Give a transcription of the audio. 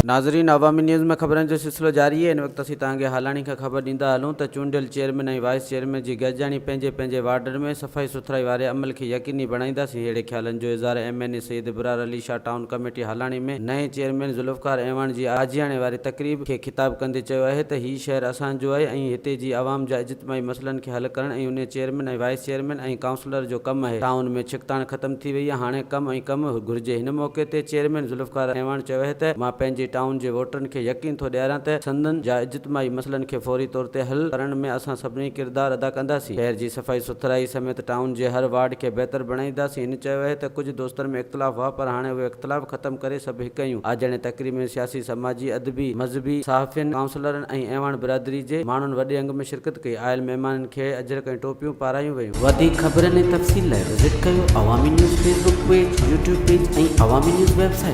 ناظرين عوامي نيوز ۾ خبرن جو سلسلو جاري آهي ان وقت اسين توهان کي هالاڻي کان خبر ڏيندا هلون ته چونڊيل چيئرمين ۽ وائيس چيئرمين جي گڏجاڻي پنهنجي پنهنجي وارڊن ۾ صفائي سٿرائي واري عمل کي يقيني بڻائينداسين اهڙي خيالن جو اظهار M N A Syed Ibrar Ali Shah town committee Halani ۾ نئين چيئرمين ذوالفقار اعواڻ جي آجياڻي واري تقريب کي خطاب ڪندي چيو آهي ته هي شهر اسان جو آهي ۽ هتي جي عوام جا اجتماعي مسئلن کي حل ڪرڻ ۽ انهي چيئرمين ۽ وائيس چيئرمين ۽ ڪائونسلر جو ڪم آهي، ٽائون ۾ ڇڪتاڻ ختم ٿي وئي آهي، هاڻي ڪم ۽ ڪم گهرجي. هن موقعي تي چيئرمين ذوالفقار اعواڻ چيو آهي ته مان پنهنجي ٽائون جي ووٽرن کي يقين ٿو ڏياريان ته سندن جا اجتماعي مسئلن کي فوري طور تي حل ڪرڻ ۾ اسان سڀني ڪردار ادا ڪنداسين، شهر جي صفائي سٿرائي سميت ٽائون جي هر وارڊ کي بهتر بڻائينداسين. هن چيو آهي ته ڪجهه دوستن ۾ اختلاف هئا پر هاڻي اهي اختلاف ختم ڪري سڀ هڪ آهيون. آجياڻي تقريب ۾ سياسي، سماجي، ادبي، مذهبي، صحافين، ڪائونسلرن ۽ اعواڻ برادري جي ماڻهن وڏي انگ ۾ شرڪت ڪئي. آيل مهمانن کي اجرڪ ۽ ٽوپيون پارايون ويون. وڌيڪ خبرن ۽ تفصيل لاء وزٽ ڪيو Awami news Facebook page, YouTube page ۽ Awami news website.